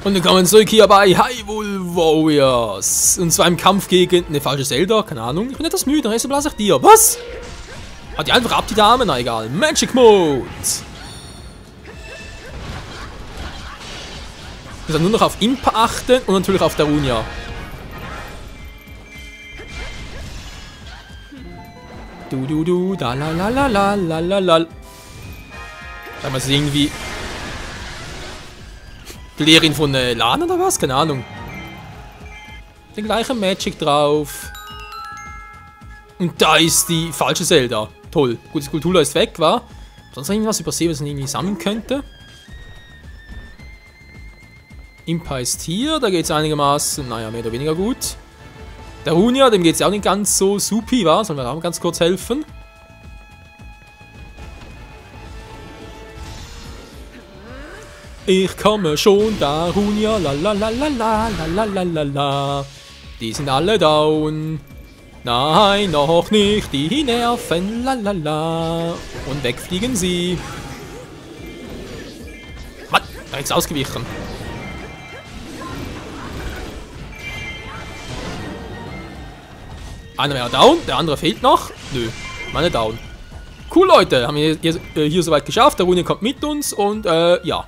Und willkommen zurück hier bei Hyrule Warriors. Und zwar im Kampf gegen eine falsche Zelda, keine Ahnung. Ich bin etwas müde, dann blase ich dir. Was? Hat die einfach ab, die Dame? Na egal. Magic Mode. Ich muss nur noch auf Impa achten und natürlich auf Darunia. Du, da la la la la la la la. Sagen wir es irgendwie. Die Lehrerin von Lan oder was? Keine Ahnung. Den gleichen Magic drauf. Und da ist die falsche Zelda. Toll. Gut, die Skulptur ist weg, war. Sonst noch irgendwas übersehen, was man irgendwie sammeln könnte. Impa ist hier, da geht es einigermaßen, naja, mehr oder weniger gut. Darunia, dem geht es ja auch nicht ganz so supi, wa? Sollen wir auch ganz kurz helfen? Ich komme schon, Darunia, la la la la la la la la la. Die sind alle down. Nein, noch nicht, die nerven, la la la. Und wegfliegen sie. Was? Da ist ausgewichen. Einer wäre down, der andere fehlt noch. Nö, meine down. Cool, Leute, haben wir hier soweit geschafft. Darunia kommt mit uns und ja.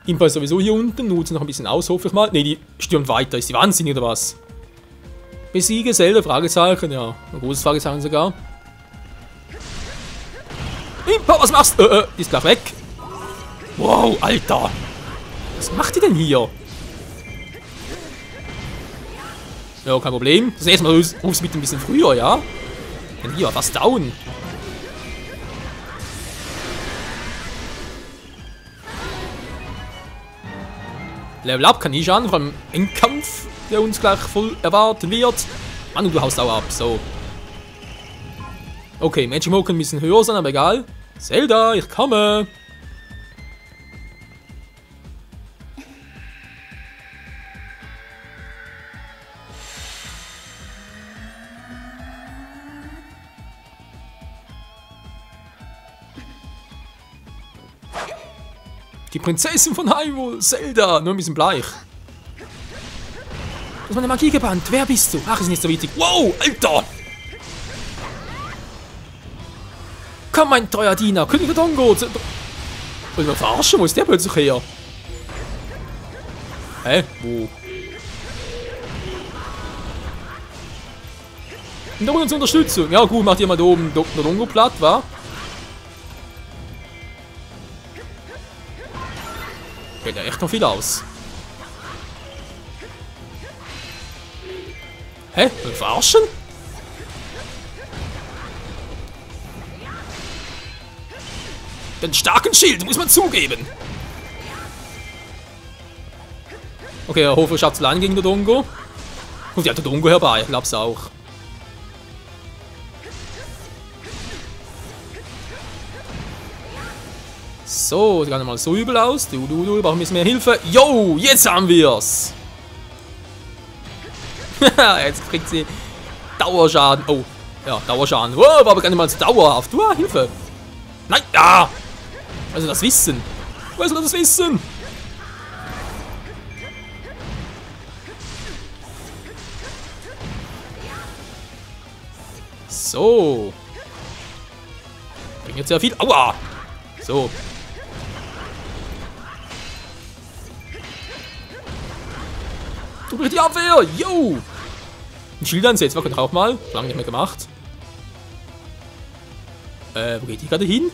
Impa ist sowieso hier unten, nutzt noch ein bisschen aus, hoffe ich mal. Ne, die stürmt weiter. Ist die wahnsinnig oder was? Besiege Zelda? Fragezeichen, ja. Ein großes Fragezeichen sogar. Impa, was machst du? Die ist gleich weg. Wow, Alter. Was macht die denn hier? Ja, kein Problem. Das nächste Mal rufst du mit ein bisschen früher, ja? Denn hier, was down? Level Up kann ich an, vor allem Endkampf, der uns gleich voll erwarten wird. Mann, du haust auch ab, so. Okay, Magic Mode kann ein bisschen höher sein, aber egal. Zelda, ich komme. Die Prinzessin von Hyrule, Zelda, nur ein bisschen bleich. Du hast meine Magie gebannt. Wer bist du? Ach, ist nicht so wichtig. Wow, Alter! Komm, mein treuer Diener, König Dodongo. Wollt ihr mich verarschen? Wo ist der plötzlich her? Hä? Wo? Und da uns Unterstützung. Ja gut, macht ihr mal da oben Dodongo platt, wa? Geht ja echt noch viel aus. Hä? Verarschen? Den starken Schild muss man zugeben. Okay, der Hofer schafft es allein gegen Dodongo. Und ja, Dodongo herbei, ich glaub's auch. So, sieht gar nicht mal so übel aus. Du, brauchen ein bisschen mehr Hilfe. Yo, jetzt haben wir's. Jetzt kriegt sie Dauerschaden. Oh, ja, Dauerschaden. Wow, war aber gar nicht mal so dauerhaft. Hilfe. Nein, ja. Also das Wissen. Wo ist das Wissen? So. Bringt jetzt sehr viel. Aua. So. Du brichst die Abwehr! Yo! Ein Schild einsetzen, wir können auch mal. Lange nicht mehr gemacht. Wo geht die gerade hin?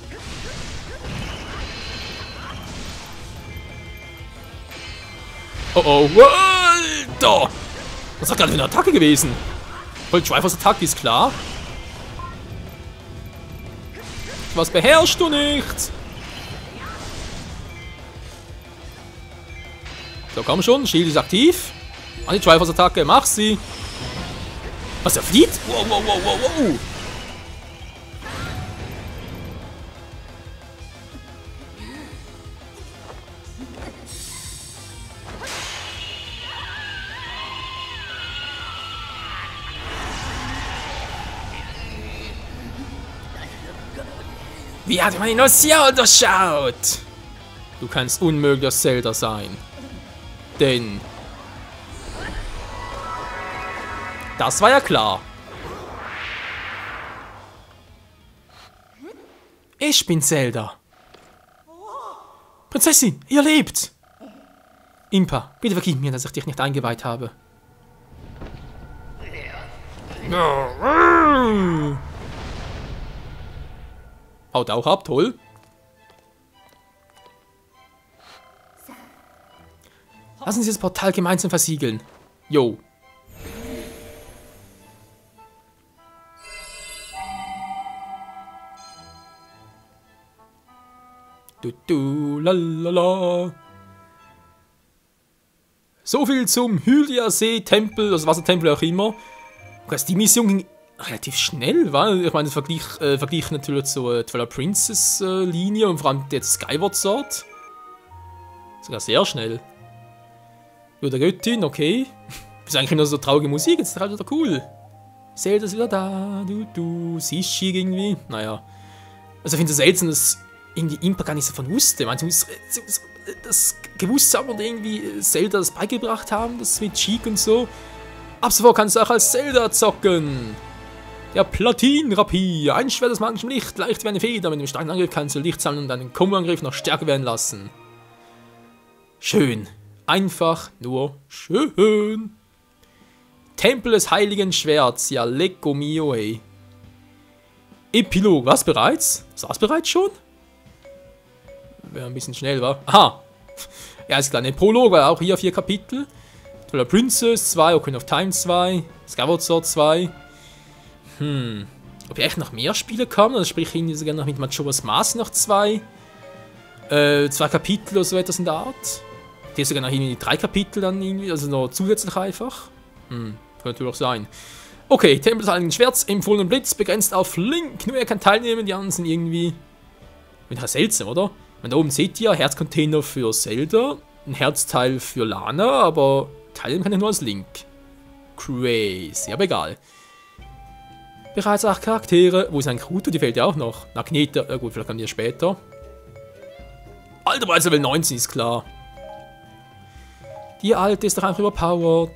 Oh oh, Alter! Was ist das gerade für eine Attacke gewesen? Voll Drivers Attacke ist klar. Was beherrschst du nicht? So, komm schon, Schild ist aktiv. Anti-Drivers Attacke, mach sie. Was, er flieht? Wow, wow, wow, wow, wow. Wie hat man ihn nur sehr unterschaut? Du kannst unmöglich Zelda sein. denn? Das war ja klar. Ich bin Zelda. Prinzessin, ihr lebt! Impa, bitte vergib mir, dass ich dich nicht eingeweiht habe. Haut auch ab, toll. Lassen Sie das Portal gemeinsam versiegeln. Jo. Du, lalala. So viel zum Hylia-See-Tempel, also Wassertempel auch immer. Also die Mission ging relativ schnell, weil ich meine, verglichen natürlich zur Twilight Princess-Linie und vor allem jetzt Skyward Sword. Sogar sehr schnell. Ja, der Göttin, okay. Das ist eigentlich nur so traurige Musik, jetzt ist halt wieder cool. Zelda ist wieder da, siehst du irgendwie. Naja. Also ich finde es seltsam, dass irgendwie Impa gar nichts davon wusste. Ich meine, sie muss das gewusst haben und irgendwie Zelda das beigebracht haben, das mit Sheik und so. Ab sofort kannst du auch als Zelda zocken. Der Platin-Rapier. Ein Schwert aus magischem Licht, leicht wie eine Feder. Mit dem starken Angriff kannst du Licht sammeln und deinen Combo-Angriff noch stärker werden lassen. Schön. Einfach nur schön. Tempel des Heiligen Schwerts. Ja, lecco mio, ey. Epilog. Was bereits? Saß bereits schon? Wäre ein bisschen schnell, war. Aha. Ja, ist klar. Ein Prolog war auch hier 4 Kapitel. Twilight Princess 2, Ocarina of Time 2, Skyward Sword 2. Ob hier echt noch mehr Spiele kommen? Also sprich, irgendwie sogar noch mit Majora's Mask noch 2. 2 Kapitel oder so etwas in der Art. Hier sogar noch irgendwie 3 Kapitel dann irgendwie, also noch zusätzlich einfach. Kann natürlich auch sein. Okay, Tempel des Heiligen Schwerts, empfohlenen Blitz, begrenzt auf Link. Nur er kann teilnehmen, die anderen sind irgendwie... Wieder seltsam, oder? Und da oben seht ihr, Herzcontainer für Zelda, ein Herzteil für Lana, aber teilen kann ich nur als Link. Crazy, aber egal. Bereits 8 Charaktere. Wo ist ein Kruto? Die fehlt ja auch noch. Nagneta, gut, vielleicht kommt die später. Alter, bereits Level 19 ist klar. Die alte ist doch einfach überpowered.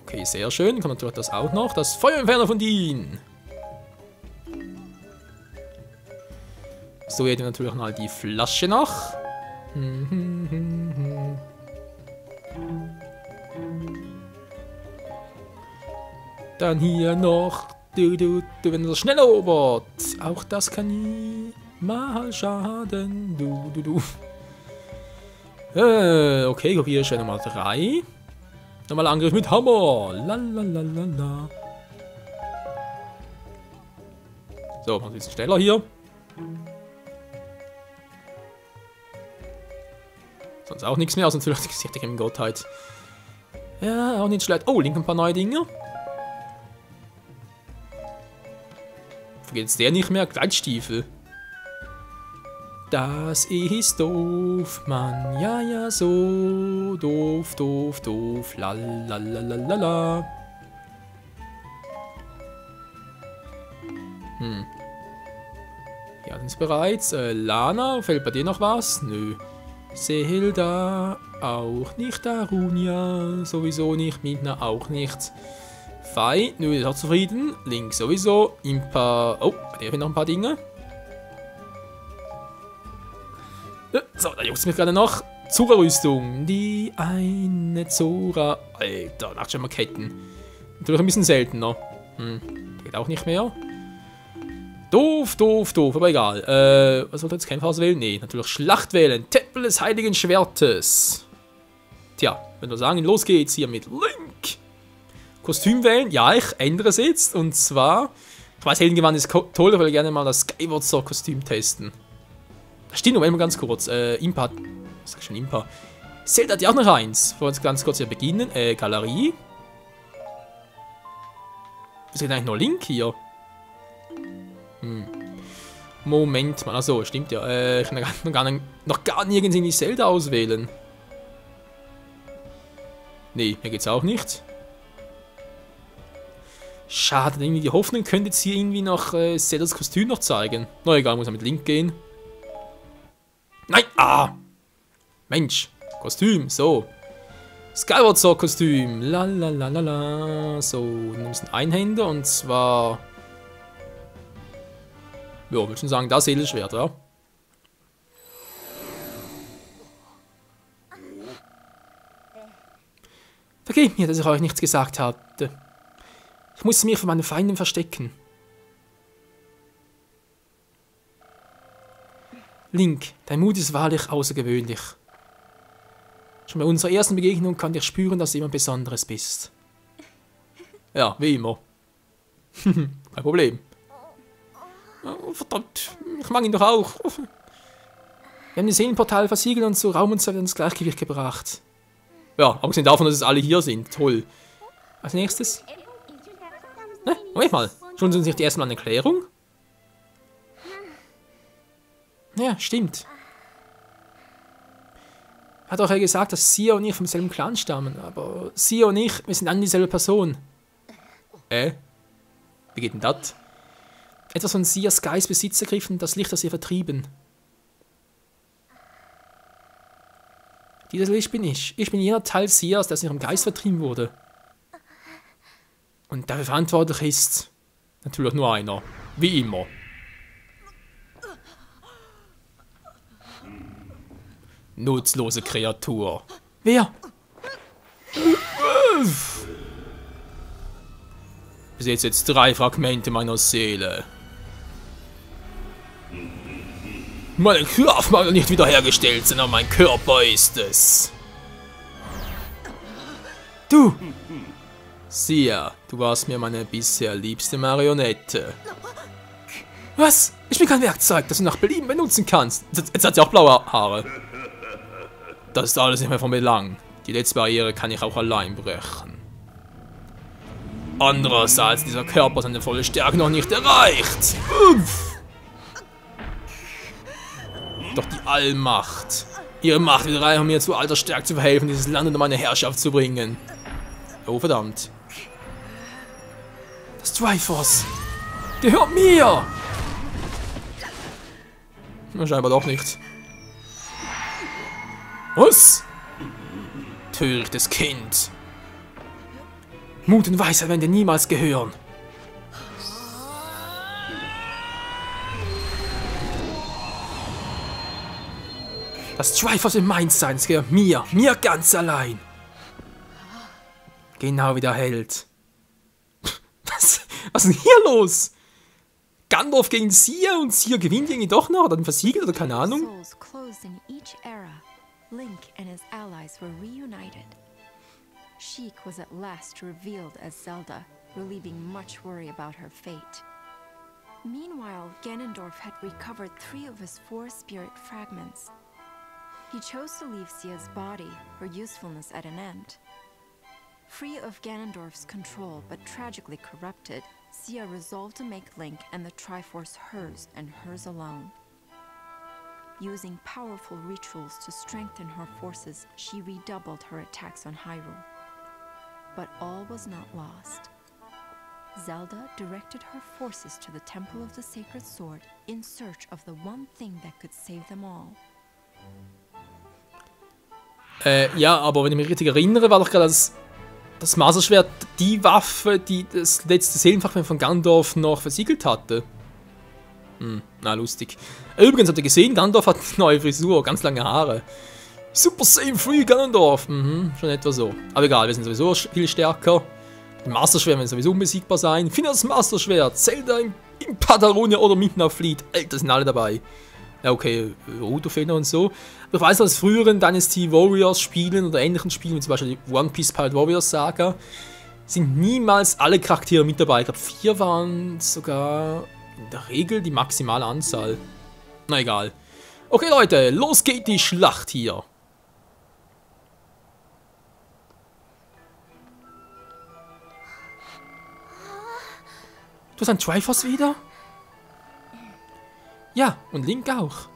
Okay, sehr schön. Kommt natürlich das auch noch. Das Feuerentferner von Dean. So, hier natürlich noch die Flasche nach. Dann hier noch. Wenn das schnell erobert. Auch das kann nie mal schaden. Okay, kopiere ich Nummer 3. Nochmal Angriff mit Hammer. Lalalala. So, machen wir ein bisschen schneller hier. Sonst auch nichts mehr, außer natürlich die Gesichter gegen Gottheit. Ja, auch nicht schlecht. Oh, Link ein paar neue Dinge. Vergeht jetzt der nicht mehr? Gleitstiefel. Das ist doof, Mann. Ja, ja, so. Doof, doof, doof. Lalalalala. Ja, sind bereits. Lana, fällt bei dir noch was? Nö. Zelda auch nicht. Arunia sowieso nicht. Midna auch nicht. Fei, nö, ist auch zufrieden. Link sowieso. Impa. Oh, bei der fehlen noch ein paar Dinge. So, da juckt es mich gerade noch. Zora-Rüstung. Die eine Zora. Alter, Nachtschirmerketten. Natürlich ein bisschen seltener. Geht auch nicht mehr. Doof, doof, doof, aber egal. Was wollte jetzt Kämpfer auswählen? Nee, natürlich Schlacht wählen. Tempel des Heiligen Schwertes. Tja, wenn wir sagen, los geht's hier mit Link. Kostüm wählen? Ja, ich ändere es jetzt. Und zwar, ich weiß, Heldengewand ist toll, ich will gerne mal das Skyward Sword Kostüm testen. Das stimmt, Moment mal ganz kurz. Impa, was sag ich schon, Impa? Zelda hat ja auch noch eins. Wollen wir ganz kurz hier beginnen. Galerie. Was ist denn eigentlich noch Link hier? Moment mal, achso, stimmt ja. Ich kann noch gar nirgends irgendwie Zelda auswählen. Nee, hier geht's auch nicht. Schade, irgendwie die Hoffnung könnte jetzt hier irgendwie noch Zeldas Kostüm noch zeigen. Na egal, muss ja mit Link gehen. Nein! Ah! Mensch! Kostüm, so. Skyward Sword Kostüm. Lalalala. So, du nimmst einen Einhänder und zwar... Ja, würde schon sagen, das Edelschwert, ja? Vergebt mir, dass ich euch nichts gesagt hatte. Ich musste mich vor meinen Feinden verstecken. Link, dein Mut ist wahrlich außergewöhnlich. Schon bei unserer ersten Begegnung konnte ich spüren, dass du jemand Besonderes bist. Ja, wie immer. Kein Problem. Oh, verdammt, ich mag ihn doch auch. Wir haben das Seelenportal versiegelt und so Raum und Zeit ins Gleichgewicht gebracht. Ja, abgesehen davon, dass es alle hier sind. Toll. Als nächstes... Ne, Moment mal. Schon uns nicht erstmal eine Erklärung? Ja, stimmt. Hat auch gesagt, dass Sia und ich vom selben Clan stammen, aber Sia und ich, wir sind alle dieselbe Person. Wie geht denn das? Etwas von Sias Geist Besitz ergriffen und das Licht aus ihr vertrieben. Dieses Licht bin ich. Ich bin jener Teil Sias, der aus ihrem Geist vertrieben wurde. Und dafür verantwortlich ist natürlich nur einer. Wie immer. Nutzlose Kreatur. Wer? Besitzt jetzt 3 Fragmente meiner Seele. Meine Kraft mag nicht wiederhergestellt, sondern mein Körper ist es. Du! Sia, du warst mir meine bisher liebste Marionette. Was? Ich bin kein Werkzeug, das du nach Belieben benutzen kannst. Jetzt hat sie auch blaue Haare. Das ist alles nicht mehr von Belang. Die letzte Barriere kann ich auch allein brechen. Andererseits, dieser Körper seine volle Stärke noch nicht erreicht. Uff. Doch die Allmacht. Ihre Macht wird reichen, um mir zu alter Stärke zu verhelfen, dieses Land unter meine Herrschaft zu bringen. Oh, verdammt. Das Triforce gehört mir! Na, scheinbar doch nicht. Was? Törichtes Kind. Mut und Weisheit werden dir niemals gehören. Das Triforce wird meins sein, es gehört mir ganz allein. Genau wie der Held. Was ist denn hier los? Gandalf gegen Sia und Sia gewinnt irgendwie doch noch, oder dann versiegelt oder keine Ahnung. Link and his allies were reunited. Sheik was at last revealed as Zelda, relieving much worry about her fate. Meanwhile, Ganondorf had recovered 3 of his 4 spirit fragments. He chose to leave Sia's body, her usefulness at an end. Free of Ganondorf's control, but tragically corrupted, Sia resolved to make Link and the Triforce hers and hers alone. Using powerful rituals to strengthen her forces, she redoubled her attacks on Hyrule. But all was not lost. Zelda directed her forces to the Temple of the Sacred Sword in search of the one thing that could save them all. Ja, aber wenn ich mich richtig erinnere, war doch gerade das Maserschwert die Waffe, die das letzte Seelenfragment von Gandalf noch versiegelt hatte. Na, lustig. Übrigens, habt ihr gesehen, Gandalf hat eine neue Frisur, ganz lange Haare. Super Saiyan 3 Ganondorf. Schon etwa so. Aber egal, wir sind sowieso viel stärker. Die Masterschwert werden sowieso unbesiegbar sein. Finde das Masterschwert, Zelda im Padaronia oder mitten auf Fleet. Alter, sind alle dabei. Ja, okay, Rotofender und so. Aber ich weiß, dass früheren Dynasty Warriors Spielen oder ähnlichen Spielen, wie zum Beispiel die One Piece Pirate Warriors Saga, sind niemals alle Charaktere mit dabei. Ich glaube, 4 waren sogar in der Regel die maximale Anzahl. Na egal. Okay, Leute, los geht die Schlacht hier. Du hast ein Triforce wieder? Ja, und Link auch.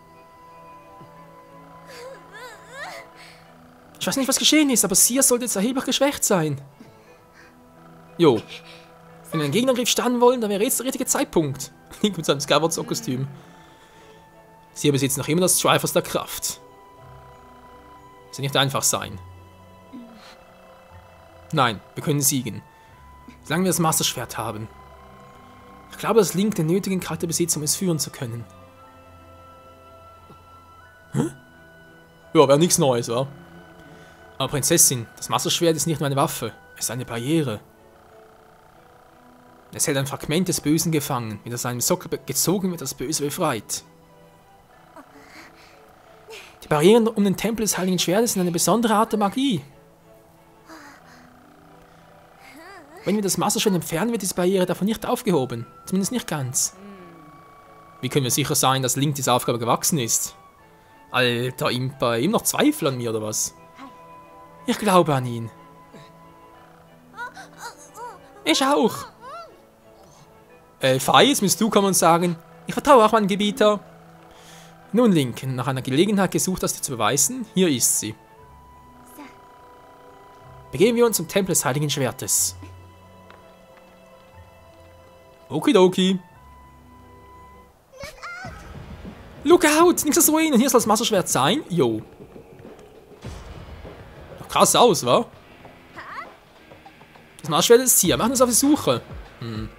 Ich weiß nicht, was geschehen ist, aber Sia sollte jetzt erheblich geschwächt sein. Jo. Wenn wir einen Gegnerangriff starten wollen, dann wäre jetzt der richtige Zeitpunkt. Link mit seinem Skyward Sword Kostüm. Sie besitzen noch immer das Triforce der Kraft. Das wird nicht einfach sein. Nein, wir können siegen. Solange wir das Masterschwert haben. Ich glaube, dass Link den nötigen Charakter besitzt, um es führen zu können. Hä? Ja, wäre nichts Neues, wa? Aber Prinzessin, das Masterschwert ist nicht nur eine Waffe, es ist eine Barriere. Es hält ein Fragment des Bösen gefangen. Wenn aus seinem Sockel gezogen wird, das Böse befreit. Die Barrieren um den Tempel des Heiligen Schwertes sind eine besondere Art der Magie. Wenn wir das Masterschwert entfernen, wird diese Barriere davon nicht aufgehoben. Zumindest nicht ganz. Wie können wir sicher sein, dass Link dieser Aufgabe gewachsen ist? Alter Impa, ihm noch Zweifel an mir oder was? Ich glaube an ihn. Ich auch. Fei, jetzt müsst du kommen und sagen, ich vertraue auch meinem Gebieter. Nun, Link, nach einer Gelegenheit gesucht, das dir zu beweisen, hier ist sie. Begeben wir uns zum Tempel des Heiligen Schwertes. Okidoki. Look out! Nichts als Ruinen. Hier soll das Masterschwert sein. Jo. Krass aus, wa? Das Masterschwert ist hier. Machen wir uns auf die Suche. Kann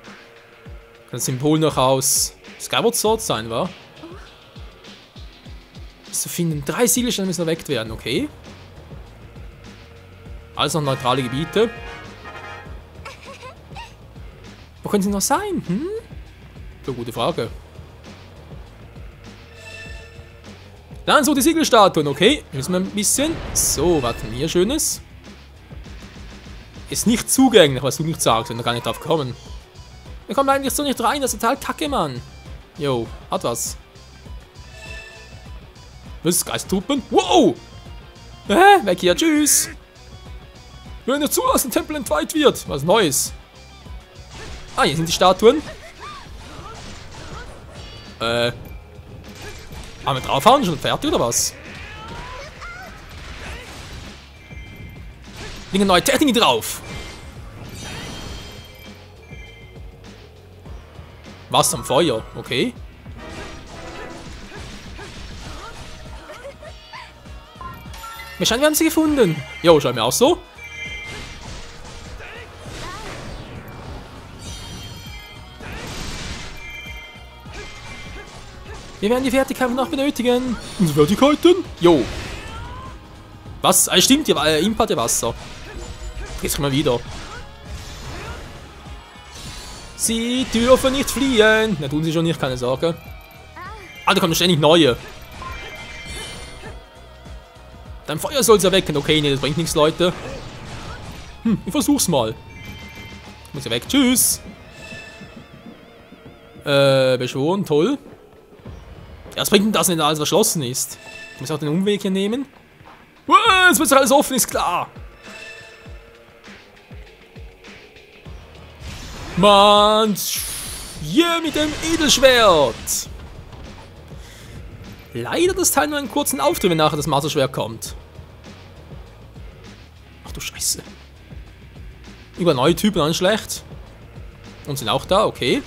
das Symbol noch aus Skyward Sword sein, wa? Zu finden. 3 Siegelsteine müssen erweckt werden, okay. Alles noch neutrale Gebiete. Wo können sie noch sein? So, gute Frage. Dann so die Siegelstatuen, okay. Müssen wir ein bisschen. So, was denn hier Schönes? Ist nicht zugänglich, was du nicht sagst, wenn wir gar nicht drauf kommen. Wir kommen eigentlich so nicht rein, das ist total kacke, Mann. Jo, hat was. Was? Geisttruppen? Wow! Weg hier, tschüss! Wir hören zu, dass ein Tempel entweiht wird. Was Neues. Ah, hier sind die Statuen. Haben wir draufhauen? Schon fertig oder was? Liegen neue Techniken drauf. Was am Feuer? Okay. Mir scheint, wir haben sie gefunden. Jo, scheint mir auch so. Wir werden die Fertigkeiten noch benötigen. Unsere Fertigkeiten? Jo. Was? Ah, stimmt, hier war Impa der Wasser. Jetzt kommen wir wieder. Sie dürfen nicht fliehen. Na, tun sie schon nicht, keine Sorge. Ah, da kommen ständig neue. Dein Feuer soll sie erwecken. Okay, nee, das bringt nichts, Leute. Ich versuch's mal. Muss ja weg. Tschüss. Beschworen, toll. Ja, was bringt denn das, wenn da alles verschlossen ist? Ich muss auch den Umweg hier nehmen. Jetzt wird alles offen, ist klar. Mann, hier mit dem Edelschwert. Leider das Teil nur einen kurzen Auftritt, wenn nachher das Masterschwert kommt. Ach du Scheiße. Über neue Typen an schlecht. Und sind auch da, okay.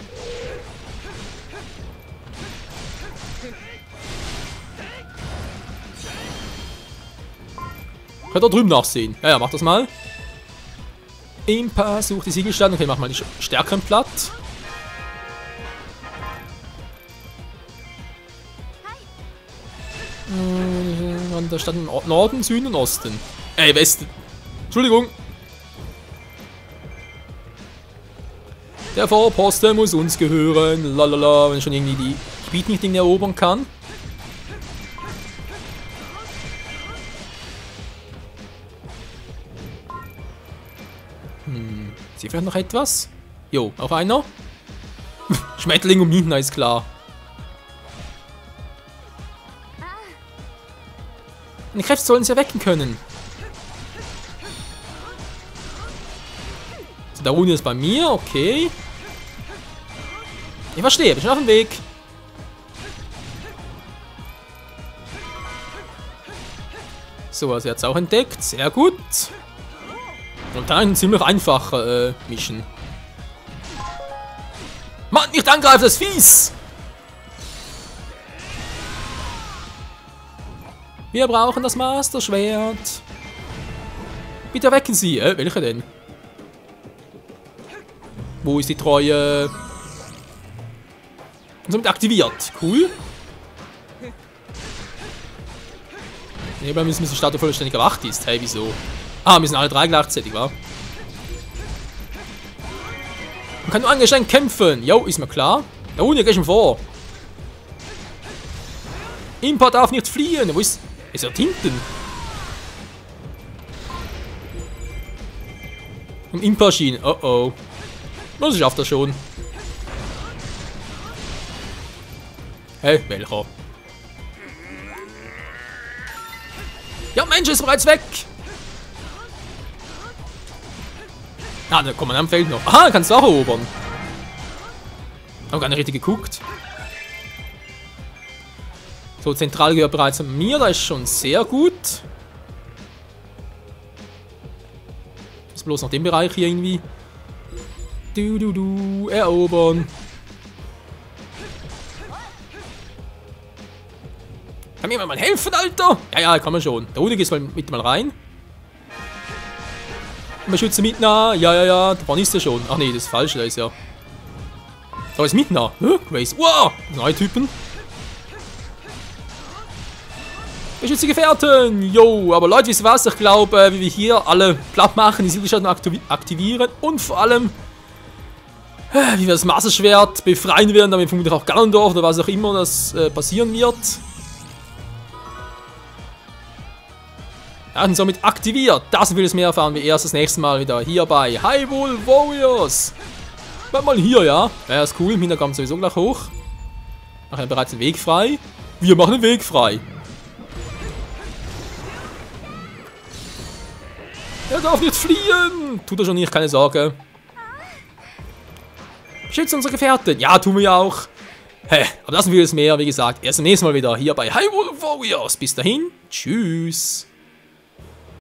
Ich kann da drüben nachsehen. Ja, mach das mal. Impa sucht die Siegelsteine. Okay, mach mal die stärkeren platt. Da stand Norden, Süden und Osten. Ey, Westen. Entschuldigung. Der Vorposten muss uns gehören. Lalala, wenn ich schon irgendwie die Gebiete nicht irgendwie erobern kann. Sie vielleicht noch etwas? Jo, auch einer. Schmetterling um Nina ist klar. Die Kräfte sollen sie erwecken können. So, der Rune ist bei mir, okay. Ich verstehe, bin schon auf dem Weg. So, also jetzt auch entdeckt, sehr gut. Und dann ein ziemlich einfacher Mission. Mann, nicht angreifen, das ist fies! Wir brauchen das Master-Schwert. Bitte wecken Sie. Welche denn? Wo ist die Treue? Und somit aktiviert. Cool. Nebenbei müssen die Statue vollständig erwacht ist. Hey, wieso? Ah, wir sind alle 3 gleichzeitig, wa? Man kann nur angestrengt kämpfen. Jo, ist mir klar. Da unten, geh schon vor. Impa darf nicht fliehen. Wo ist... Ist er hinten? Im Impa schien. Oh oh. Das schafft er schon. Hey, welcher? Ja, Mensch, ist bereits weg. Ah, da kommt man am Feld noch. Aha, kannst du auch erobern. Hab gar nicht richtig geguckt. So, zentral gehört bereits an mir. Da ist schon sehr gut. Ist bloß noch den Bereich hier irgendwie. Erobern. Kann mir mal helfen, Alter? Ja, kann man schon. Da unten geht's mit mal rein. Wir schützen Midna. Ja. Da ist er schon. Ach nee, das ist falsch. Da ist ja. Da ist Midna. Grace. Wow! Neue Typen. Wir schützen Gefährten. Jo, aber Leute, wisst ihr was? Ich glaube, wie wir hier alle platt machen, die Silberschwerten aktivieren und vor allem, wie wir das Master-Schwert befreien werden, damit vermutlich auch Ganondorf oder was auch immer das passieren wird. Ja, und somit aktiviert. Das und vieles mehr erfahren wir erst das nächste Mal wieder hier bei Hyrule Warriors. Bleib mal hier, ja? Ja, ist cool. Im Hintergrund sowieso gleich hoch. Machen wir bereits den Weg frei. Wir machen den Weg frei. Er darf nicht fliehen. Tut er schon nicht, keine Sorge. Schützt unsere Gefährten. Ja, tun wir ja auch. Hä, aber das und vieles mehr, wie gesagt, erst das nächste Mal wieder hier bei Hyrule Warriors. Bis dahin, tschüss.